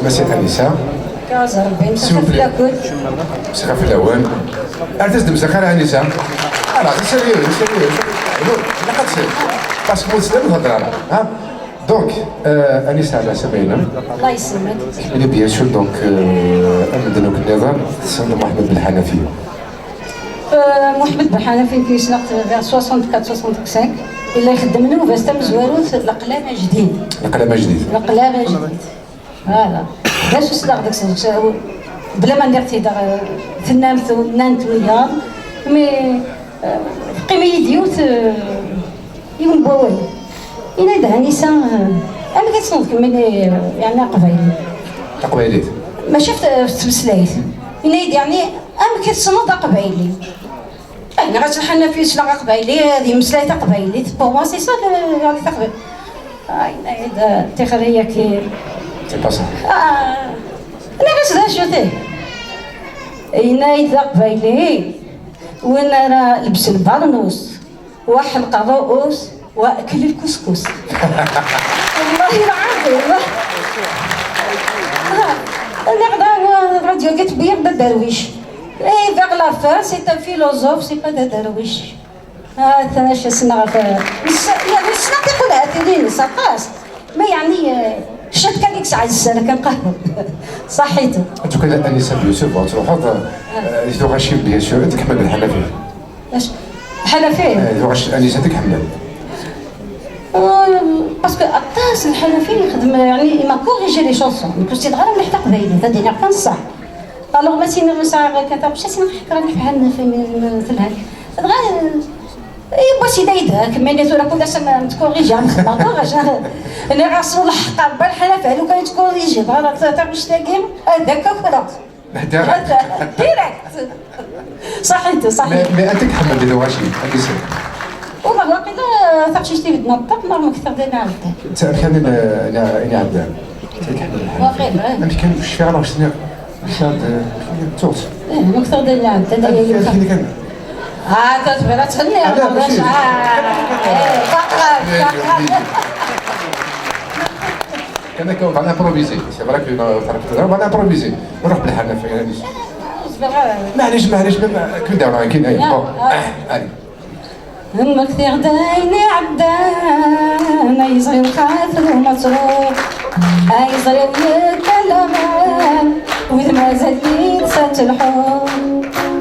سي انسه. كازا ربي مسخف لاكل. مسخف الاول. ارتز مسخر انسه. لا sérieux sérieux. لا قد parce que مسلم الهضره ها. donc انسه على سبعين. الله يسلمك. اللي bien sûr donc امدنوك النظام سند محمد بن حنفي. محمد بن حنفي كيسنق 64 65 الا يخدم نوفاس تم زواروت القلامه جديد. القلامه جديد. القلامه جديد. voilà باش سلاغ داك بلا ما ندير تيدار تنامت نانت وياض mais قيمة يديوت يوم بوال إنا دهانيسا أنا كتصنت كميني يعني قبايلي. قبايلي ما شفت تمسلايت إنا يعني أنا كتصنت قبايلي. أنا غتحنا في سلاغ قبايلي هذه مسلايت قبايلي pour moi c'est ça يعني تقبل. إنا تخرية كي c'est pas ça. أنا غاش شوتي إنا يدا قبايلي وين راه لبس البرنوس وحلق الرؤوس واكل الكسكس. والله العظيم انا غدا راديو قلت بيا غدا درويش et vers la fin c'est un philosophe c'est pas درويش. ثاني سنة يعني السنة تقول هاتيني سطاس ما يعني شت كان ديك ساعة السنة كنقهر صحيت. En tout cas انسه bien sûr تروح ذو غشيم bien sûr عندك حمد الحنفي. اش الحنفي؟ ذو غش انسه عندك حمد. parce que الطاس الحنفي يخدم يعني m'a corrigé les chansons كنت غير مليح تقبايلي هذه كان صح. alors ما سينا مسا كتب شي سينا حكرا بحال في مثل هاك غير ايوا سيدي يداك مي تورا كل سنه تكوريجي انا غاصو الحق بالحنفي لو كان تكوريجي غير باش تلاقي هذاك كره direct صحيت صحيت. mais انت حمد ذو غشيم انسه. والله واقيلا ثقشيشتي بدنا الطب ما كثر ديال عبدان. كان انا عبدان. واقيلا انا كان في الشارع واش توت. ايه مكثر ديال عبدان. تتبغى تغني فقط كان كون va improviser c'est vrai que تعرف va improviser نروح بالحنفي معليش معليش كل دورة كاين bon allez. هم كثير دايني عبدان يزري الخاطر ومطروح يزري الكلام وإذا ما زال ينسى الحب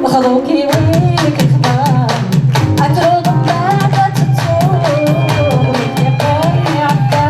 خذوكي وينك الخبار أتروض بعد تتصور دايني عبدان.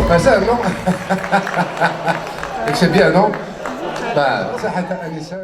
مازال non؟ C'est bien non؟ صحة أنسة.